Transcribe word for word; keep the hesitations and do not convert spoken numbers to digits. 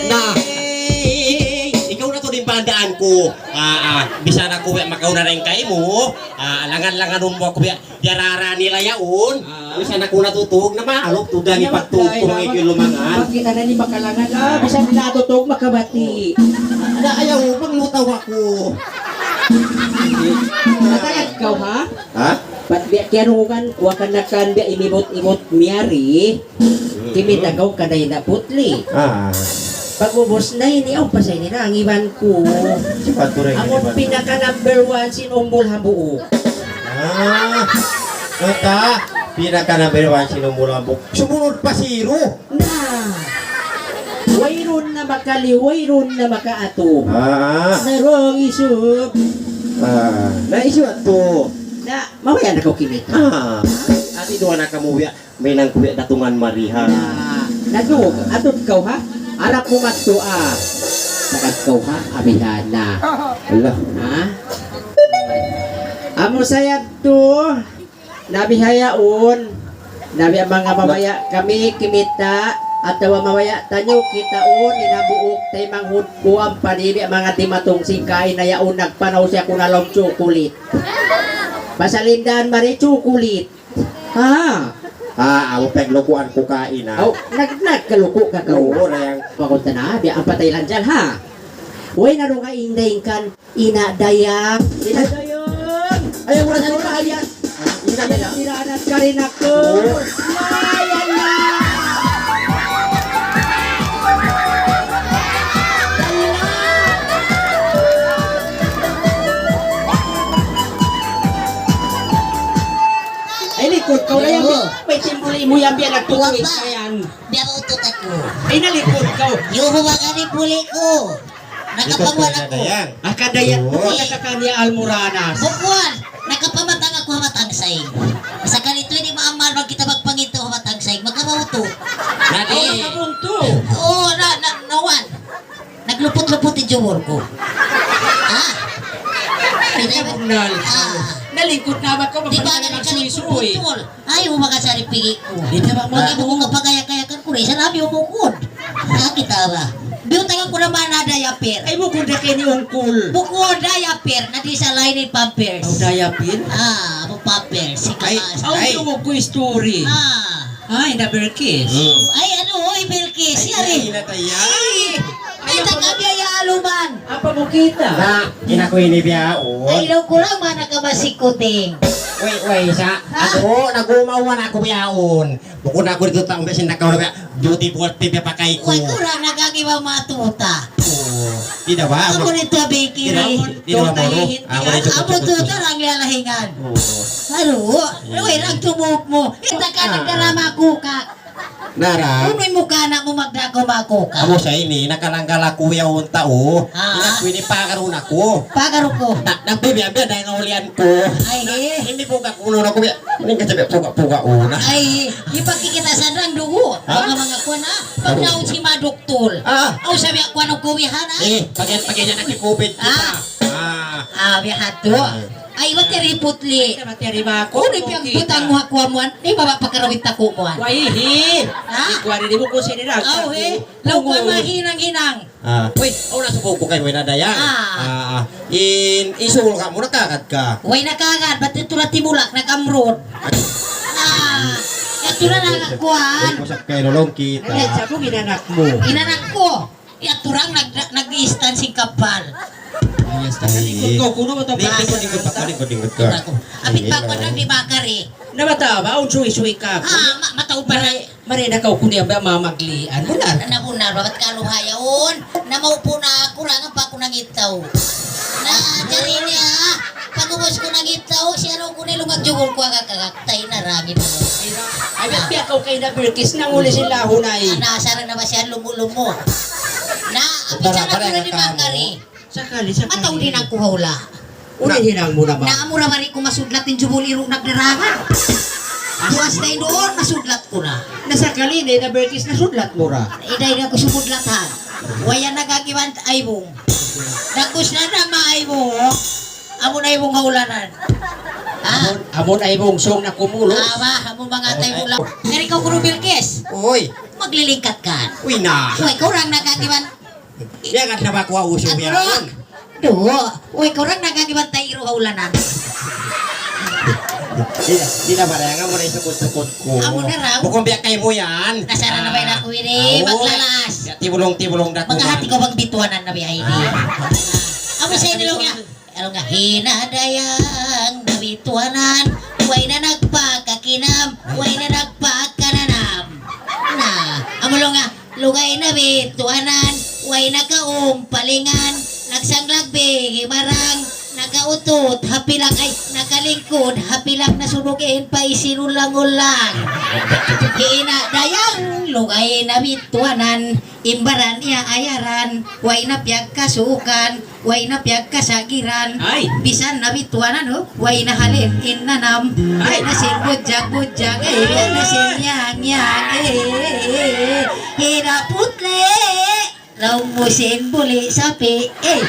Na, ikaw na tuud in bandaan ku. Ah, ah, bisan aku makauna dayn kaymu. Ah, langan-langanun mu aku biya'. Diyarara nila yaun. Ah. Bisan aku natutug na maaluk, tugang ipagtug ku, mga ikilumangan. Pag kita na di makalangan, ah, bisan natutug, makabati. Na, ayaw, maglutaw aku. Natagad kaw, ha? Ha? Bat biya' kiyanugan, wa ka na kan biya' imibut-ibut miyari. Kimita kaw ka na ina putli. Ah. Pag-ubus na ini, aw, pasay nila, ang iban ku. Amun pinaka number one sin umbul hambuuk. Ah, ita, pinaka number one sin umbul hambuuk. Sumunud pa zero. Na. Wayruun na makali, wayruun na makaatu. Ah. Na wrong isub. Ah, na isub atu. Na, mawaya na kaw kimita. Ah, ati duwa na kamu biya'. Mahinang ku biya' datungan mari ha. Na, nadung, atud kaw ha? Harap mu madtu, ah. Sagad kaw ha? Abihana. Allah. Ha? Amu sayad tu, na bihaun, na biya' manga mabaya' kami kimita', atawa mabaya' taniyu kitaun, in hambuuk taymanghud ku ampa di' biya' manga dimatung sin kain na yaun nagpanaw siya ku na lawm chocolate. Pasal in daan mari chocolate. Ah. Ah, amu paglukuan ku kaina. Aw, nag-, nagkaluku ka kaw. Oo, na yan. Pakunta na, di' ang patay lang dyan, ha? Uy, narunga inday kan ina dayang. Ina dayang. Ayaw, wala na, wala na. Ina dayang. Ina dayang, karin aku. Oo. Ay, ala. Ay, likod kaw na yan. Oo. May simbuli mu yan, biya' nagtutuwid ka yan. Biya' mautot aku. Ay, nalikod kaw. Yuhu, baka ni puli ku. Nakapanguan aku. Akadayan. Oo. Bukun ka kaniya almuranas. Bukun. Nakapamatang aku ha Matangsay. Sakali tuud di' maamal bang kita magpangintu ha Matangsay. Makamautot. Nadi. Ay, nakabuntu. Oo, na, na, nawan. Nagluput-luput in jumur ku. Ha? Ay, nabunal. Ah. Nalingkod na ba ka? Di ba, nalingkod-lingkod, tol? Ay, umaga sa ripigi ku. Di ba, mag- Mag-ibu ku kapagaya-kayakan ku, resa na, biyo bukod. Ah, kita ba? Biyo taga ku naman na diaper. Ay, bukod na kayo ni Ungkol. Bukod diaper, na di sa line in pampers. Aw, diaper? Ah, amu pampers. Ay, ay. Aw, tungog ku story. Ah. Ay, na Belkis. Hmm. Ay, ano, oy, Belkis, ay, yari. Ay, na tayo. Ay, ay, taga biya' ya aluman. Apa mu kita? Na, ina ku ini biya', oh. Ay, lo kurang mana ka masikuting. Wait, wait, sa, ha? Ako, nagumawan aku biyaun. Bukun aku dito taong biya' sin nakaw na biya', beautiful tip ya pakay ku. Wait, kurang nagagiwa matuta. Oh, di' na ba? Amu nito, Bikini. Di' na ba, moro? Amu nito, amu tuta, rang lalahingan. Oh. Aru, luwi rang tumup mu. Kita ka nagdarama ku ka. Nara. Unu in mukha na mu magdako makuka? Amu sa ini, nakalanggal aku yaun tau. Ah. Ina ku ini pagarun aku. Pagaru ku. Na, nagbibiya-biya dahil nga ulian ku. Ay, eh. Ini puga kuno na ku biya'. Mending ka sabi puga-puga una. Ay, ipakikita sa nang dugo. Ha? Mga, mga kuwan, ha? Pag naun si maduktul. Ah. Aw, sabi ako, ano kuwihan, ha? Eh, pag-, pag-, yan ang COVID kita. Ah. Ah. Ah, biya' hatu. Ah. Ay, materi putli. Ay, materi ba ako? Unu in piyagbutang mu ha kuwan mu yan? Di' ba ba pagkarawit aku mu yan? Way, hi. Ha? Di' kuwan, di' mu ku sinira. Aw, hi. Law kuwan mahinang-hinang. Ah. Uy, aw, nasubukan ku kay way na daya. Ah. Ah, ah. In, isul ka mu, nakagad ka. Way nakagad, bat ito na timulak, nag-amrod. Ah. Ito na nakakuan. Ay, kusak kayo, lolong kita. Ay, sa ku, inanak mu. Inanak ko. Yadtu ra nag-, nag-iistan sin kapal. Yes, tayo. Lingkod kaw, kuno mo to. Lingkod, lingkod pa ka, lingkod, lingkod ka. Kita ko. Apit pa ko nang di bakari. Na mata ba? Awn suwi-suwi ka. Ah, ma-, mataw pa na. Mari, mari na kaw kuni ang mamaglian. Bunar. Na bunar, bakat ka luhayaon. Na maupo na ako, rangan pa ako nangitaw. Na, jari niya, pag-ubus ku nangitaw, siya raw kuni lungagjugul ku agak-agak. Tay na rangit. Ay, biya', biya' kaw kay na Bilkis, nanguli sila hunay. Ana, sara na ba siya lumu-lumu? Na, apit sana ko na ni Makari. Sakali, sakali. Mataw din ang kuhawla. Uli hinang mu na ba? Na, amura mari ko masudlat in jubul iru nagdarangan. Buwas na in doon, masudlat ko na. Na sakali, na, na Bilkis, nasudlat mu ra. Iday na ko sumudlat, ha. Waya nagagiwan, ay, bung. Dakus na na, maaybung, oh. Amu na aybung ha ulanan. Amun, amun ay bungsong na kumulos. Awa, amun manga tay mula. Ngari kaw, Guru Bilkis. Uy. Maglilingkat ka. Uy na. Uy, kaw rang nakagiban. Yan ang nabakuha uso. Ano yan? Duwa. Uy, kaw rang nakagiban tay iru ha ulanan. Di na, di na, pare. Ang amo na isukot-sukot ku. Amo na raw. Bukun biya' kaymu yan. Nasara na ba yan aku ini? Aw. Maglalas. Ya, tibulong-tibulong da ku. Mga hati ko bang bituanan na biya' ini. Amo sa inilong niya. Ano nga, hinadayang nabituanan, way na nagpakakinam, way na nagpakananam. Na, amulong nga, lugay nabituanan, way na kaumpalingan, nagsanglag bihimarang, nakautut, hapilak, ay, nakalingkud, hapilak na sunugin, pa isinulang-ulang. Hinadayang, lugay nabituanan, imbaran iya ayaran, way na piyagkasukan, way na piyagkasagiran. Ay. Bisan nabituanan, oh, way na halin in nanam. Ay. Way na sin budjak-budjak, eh, way na sin yang-yang, eh, eh, eh, eh. Hiraput le, laung mu sin buli sapi, eh.